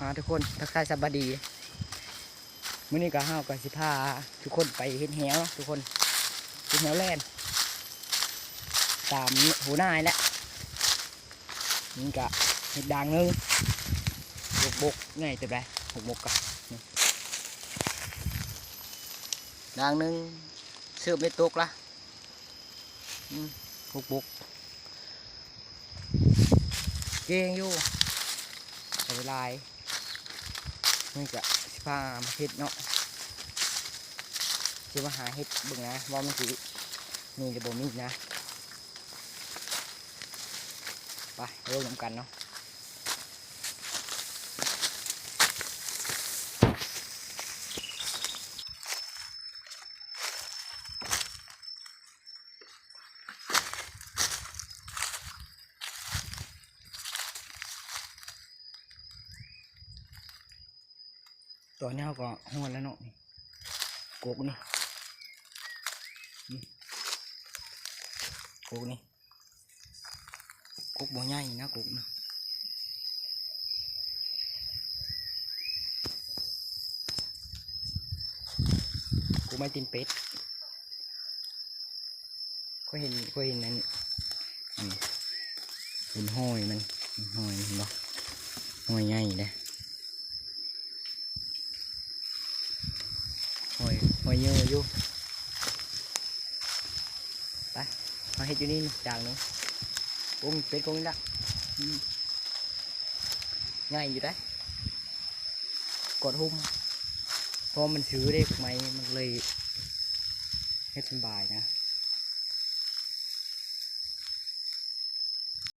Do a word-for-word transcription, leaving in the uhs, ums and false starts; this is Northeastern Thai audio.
อ่า ทุกคนทักทายสบายดี มื้อนี้ก็เฮาก็สิพาทุกคนไปเฮ็ดแหวเนาะทุกคน เฮ็ดแหวแล่น ตามหัวหน้านี่แหละ นี่ก็เฮ็ดด่างหนึ่ง หกบก ใหญ่เติบใด๋ หกบกก็ นี่ ด่างหนึ่ง เสิร์ฟได้ตกละ อืม หกบก เก่งอยู่ ใช้เวลา นี่ก็สิพามาเฮ็ดเนาะ สิมาหาเฮ็ดเบิ่งนะ ว่ามันสิมีหรือบ่มีนะ ไป เริ่มนำกันเนาะ ตอนนี้เฮาก็ฮอดแล้วเนาะ นี่ กกนี่ นี่ กกนี่ กกบ่ใหญ่นะ กกนะ กกไม้ตีนเป็ด ข้อยเห็น ข้อยเห็นอันนี้ นี่ เห็นหอยมัน หอย เห็นบ่ หอยใหญ่เด้ หอย หอยเยอะอยู่ ไป มาเฮ็ดอยู่นี่นี่ จางหนึ่ง โอ้ มีเป็ดกรงนี่ละ อืม ใหญ่อยู่เด้ กดหุ้ม เพราะมันซื้อเด้ ไม้มันเลย เฮ็ดสบายนะ